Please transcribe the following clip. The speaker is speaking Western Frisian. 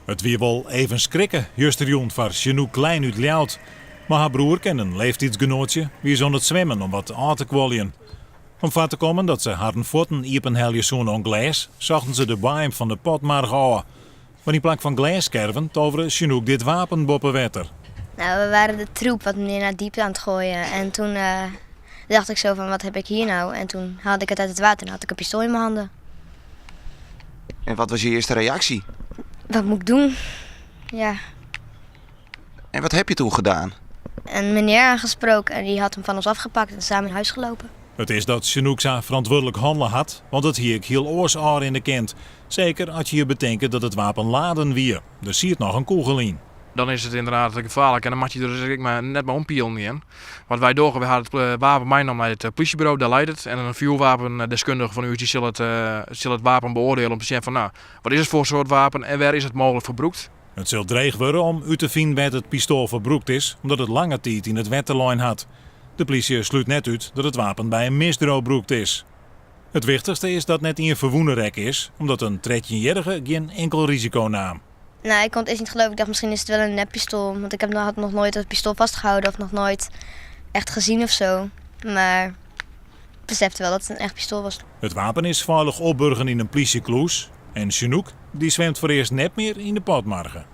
It wie wol even skrikke justerjûn foar Chanouk Klein út Ljouwert. Mei har broerke en in leeftiidsgenoatsje wie se oan it swimmen om wat ôf te kuoljen. Om foar te kommen dat se harren fuotten iepenhelje soene oan glês, sochten se de boaiem fan de Potmarge ôf. Mar yn plak fan glêsskerven tovere Chanouk dit wapen boppe wetter. Nou, we waren de troep wat meer naar diepte aan het gooien. En toen dacht ik zo van, wat heb ik hier nou? En toen haalde ik het uit het water en had ik een pistool in mijn handen. En wat was je eerste reactie? Wat moet ik doen? Ja. En wat heb je toen gedaan? Een meneer aangesproken en die had hem van ons afgepakt en samen naar huis gelopen. It is dat Chanouk sa ferantwurdlik hannele hat, want it hie ek hiel oars ôfrinne kind. Seker as je je betinke dat it wapen laden wie. Der siet noch in kûgel yn. Dan is it ynderdaad gefaarlik en dan moat je der dus ek net mei ompielen gean. Wat wy dogge, wy ha it wapen meinommen nei it plysjeburo, dêr leit it. En in fjoerwapendeskundige fan ús dy sil it, sil it wapen beoardielje om te sjen fan no, wat is it foar soart wapen en wêr is it mooglik foar brûkt. It sil dreech wurde om út te finen wêr't it pistoal foar brûkt is, omdat it lange tiid yn it wetter lein hat. De plysje slút net út dat it wapen by in misdriuw brûkt is. It wichtichste is dat net ien ferwûne rekke is, omdat in trettjinjierrige gjin inkel risiko naam. Nou, ik kon het eerst niet geloven. Ik dacht, misschien is het wel een neppistool. Want ik heb, had nog nooit het pistool vastgehouden of nog nooit echt gezien of zo. Maar ik besefte wel dat het een echt pistool was. It wapen is feilich opburgen yn in plysjeklûs. En Chanouk, dy swimt foarearst net mear yn de Potmarge.